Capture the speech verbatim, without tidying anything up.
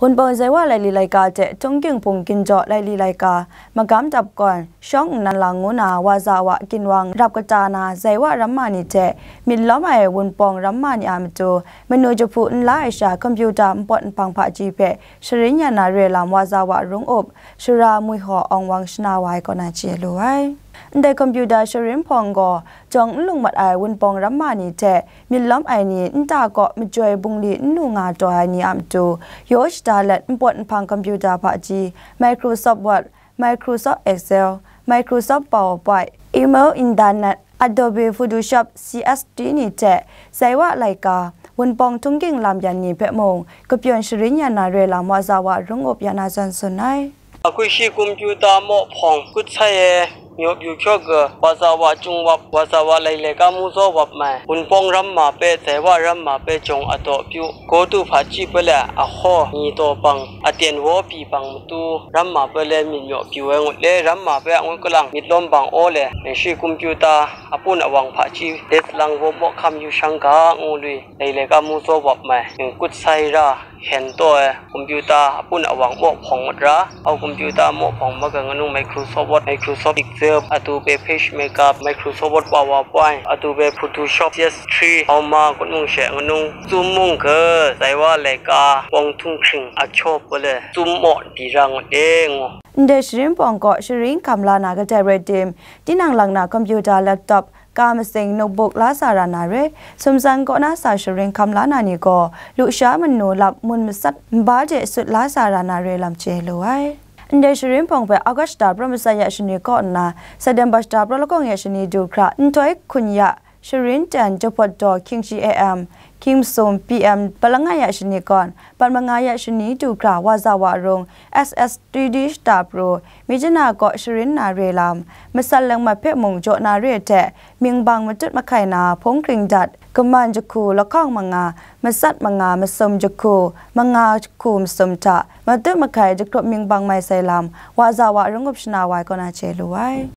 Wunpawng Zaiwa laili laika hte Htung Ginghpung Ginjaw laili laika, magam dap gawn, shawng nnan lang ngu na wa za wa ginwang rap kata na Zaiwa ramma ni hte myit lawm ai Wunpawng ramma ni a matu manu jahpu n la ai sha, computer npawt nhpang hpaji hpe sharin ya na re lam wa za wa rung up, Shara Mwihaw Awng Wang shana wa ai kaw na chye lu ai. Ndai computer sharin hpawng gaw, jawng n lung mat ai Wunpawng ramma ni hte myit lawm ai ni nta kaw majoi bungli n lu nga taw ai ni a matu, yaw shada let npawt nhpang computer hpaji, Microsoft Word, Microsoft Excel, Microsoft PowerPoint, Email Internet, Adobe Photoshop C S D ni hte Zaiwa laika, Wunpawng Htung Ging lam yan ni hpe mung, kapyawn sharin ya na re lam wa za wa rung up ya na zawn tsun ai. Akui shi computer maw hpawng kut sai e, nyaw pyu hkyaw ga, wa za wa cung wap, wa za wa lai lai ka mu zaw wap mai, Wunpawng ramma pe, Zaiwa ramma pe jawng a daw pyu, go tu hpaji pele, a haw, ni taw bang, a tyen waw pyi bang matu, ramma pe le myit nyaw pyu ai ngut le, ramma pe a ngut kalang, myit lawm bang aw le, shi computer, a pun a wang hpaji, des lang wo maw hkam yu shang ga, ngu lui, lai lai ka mu zaw wap mai, kut sai ra, hen taw ai, computer a pun a wang maw hpawng ngut ra, au computer maw hpawng maga nganung Microsoft Word, Microsoft Excel, atu pe page makeup, Microsoft Word PowerPoint, atu pe Photoshop C S three, au ma kut mung she nganung, Zoom mung ga, Zaiwa laika, pawng htung hkring a hkyaw pale, Zoom maw di ra ngut e ngu. Ndai sharin hpawng kaw sharin hkam la na kadai rai tim, tinang lang na computer, laptop, ka masing, notebook la sa ra na re, sumsang kaw na sa sharin hkam la na ni gaw, lusha manu lap mun masat nba de sut la sa ra na re lam chye lu ai. Ndai sharin hpawng hpe August shata pra masat ya shani kaw nna, September shata pra lakawng ya shani du hkra, nhtoi hkun ya, sharin ten jahpawt daw hkying shi A M, hkying masum P M, palanga ya shani kawn, pat manga ya shani du hkra, wa za wa rung, S S three D shata pru, mi chana kaw sharin na re lam, masat langmat hpe mung jaw na re hte, mingbang matut mahkai na hpung kring dat, kaman jahku lahkawng manga, masat manga, masum jahku, manga jahku masum hta, matut mahkai jahkrup mingbang mai sai lam, wa za wa rung up shana wa ai kaw na chye lu ai.